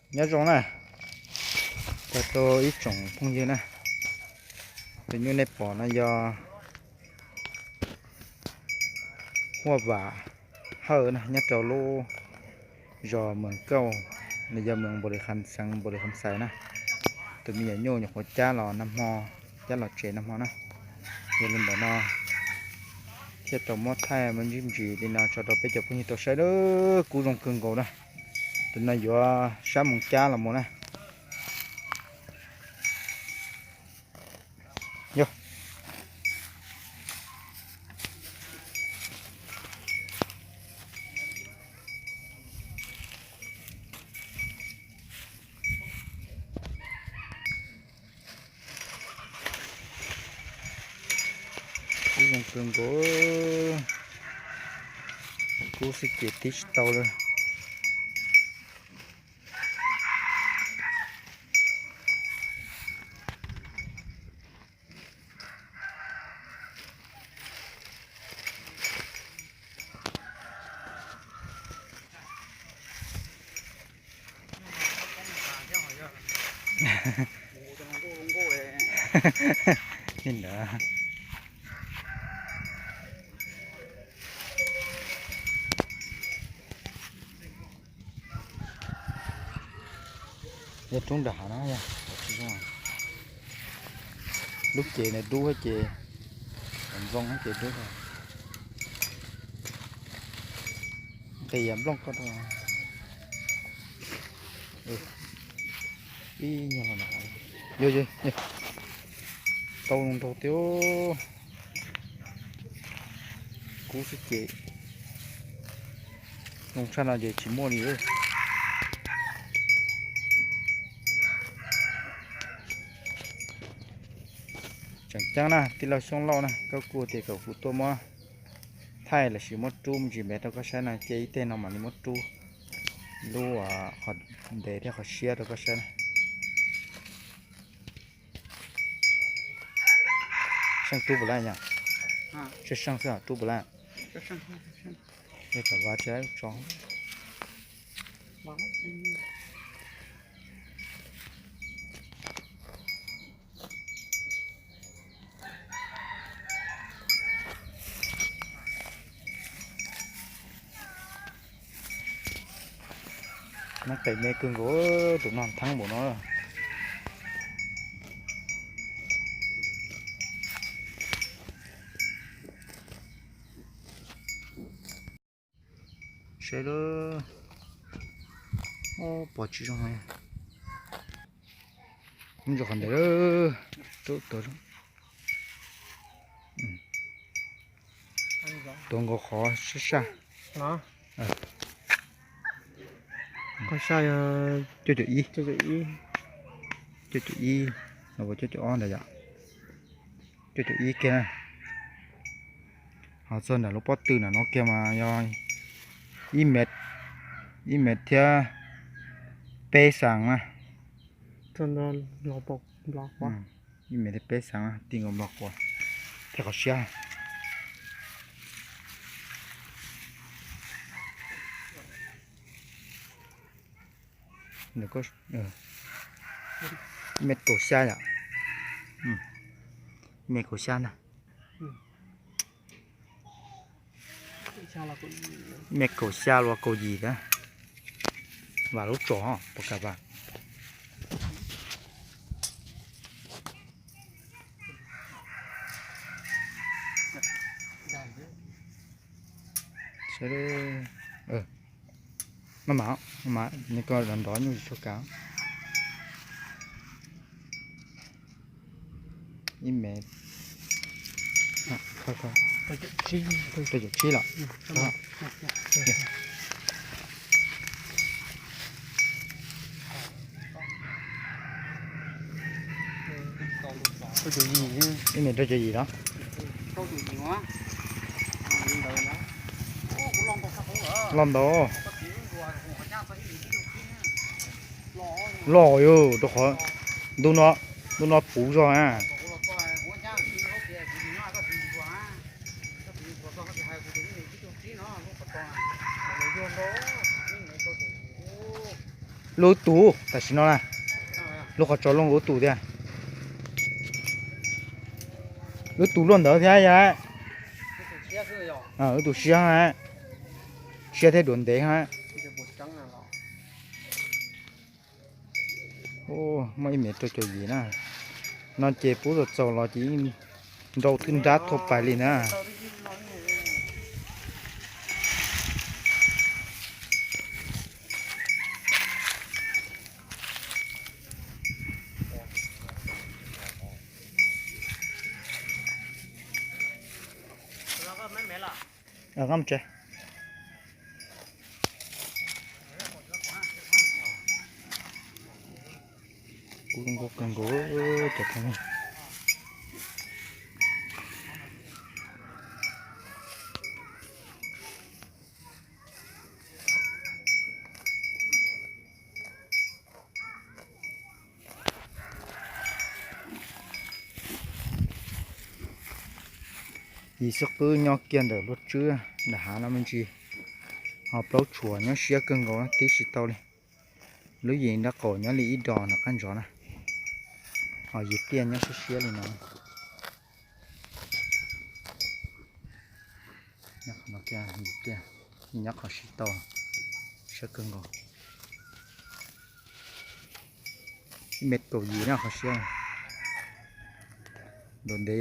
Nyob zoo na, tag rau ib tsoom phooj ywg na, tus nyuj nej pom no yog Huaj Vam Hawj na, nyob rau lub zos Mees Kauj, nws yog Mees Npaus Lis Kham, xeev Npaus Lis Kham Xais na. Tus me nyuam nyuj nyuam qhuav cab los nag hmo, cab los tsev nag hmo na. Yog li ntawd no thiaj tau muab thaij muab ntsib ntsis li no tso rau peb cov phooj ywg tau saib, kub zoo kawg nkaus na. Tus no yuav sab moos cab los mus na. Yog kub zoo kawg nkaus, kub xwb ces tib tsis tau li. Li ntawd. Yog roob nram hav no yog, lub cev ntawd dub ces, ntxoo ces dub. Nqis nplooj koj rau. Ib nyuag los, yog, yog, tau zoo nraug tiag. Kub xwb ces zoo tshaj no ces tsis muaj li. Tseem ceeb na tij laug Xyooj Lauj na, koj kuj tias kom kuv tuaj muab thaij los sis muab rub me ntsis me rau koj saib na, cia ib teg no mam li muab rub lub qhov ntev thiab qhov siab rau koj saib na. Seej rub puas laj yom? Seej xwb rub puas laj? Yog tam vaj tsis tso. Nab qes me kawg nkaus, tus no theeb npaum no. Saib lawm, pom tsis zoo. Mus qhov ntawd, tuav nkaus qhov sab sab. Qhov sab yog cuaj caum ib, cuaj caum ib, no ua cuaj caum ob ntawd yom. Cuaj caum ib kiag na. Ho txog ntawm lub pob tw ntawm no kiag mas yog ib mev, ib mev thiab peb xees na. Ib mev thiab peb xees na, ti nkaus nplo quas thiab qhov siab. Ib mev kaum xya yom, ib mev kaum xya na. Ib mev kaum xya los kaum yim na. Vam lub tsos puas kam vam. Maj mam, maj mam, nws koj nrov nrov nyuj tsis tshua kav. Ib mev, rau caum tsib los. Ib mev rau caum yim los. Loj ntau. Loj yog rau qhov ntu no, ntu no puv zog na. Luaj tus tam sim no na, luaj qhov tsos luaj tus thiab. Luaj tus luaj ntawd thiab yog. Luaj tus siab, siab thiab duav ntev ha. Muaj ib me rau caum yim na. No ces pub txaus txaus los ces yeej nrau twb nrab thauj pais li na. Kub zoo nkauj kawg nkaus cov thaj. Yim xwb qwb nyob kiag ntawm luaj tswb ntawm hav no me ntsis. Ho plaub tshuam nyob siab kawg nkaus tib si tau li. Lub yim nrab qaum nyob li ib dos nram qab ntsov na. Ho yim pliaj nyob siab siab li no. Nyob qhov no kiag yim pliaj, nyob qhov sib tau, siab kawg nkaus. Ib me kaum yim na qhov siab. Duav ntev.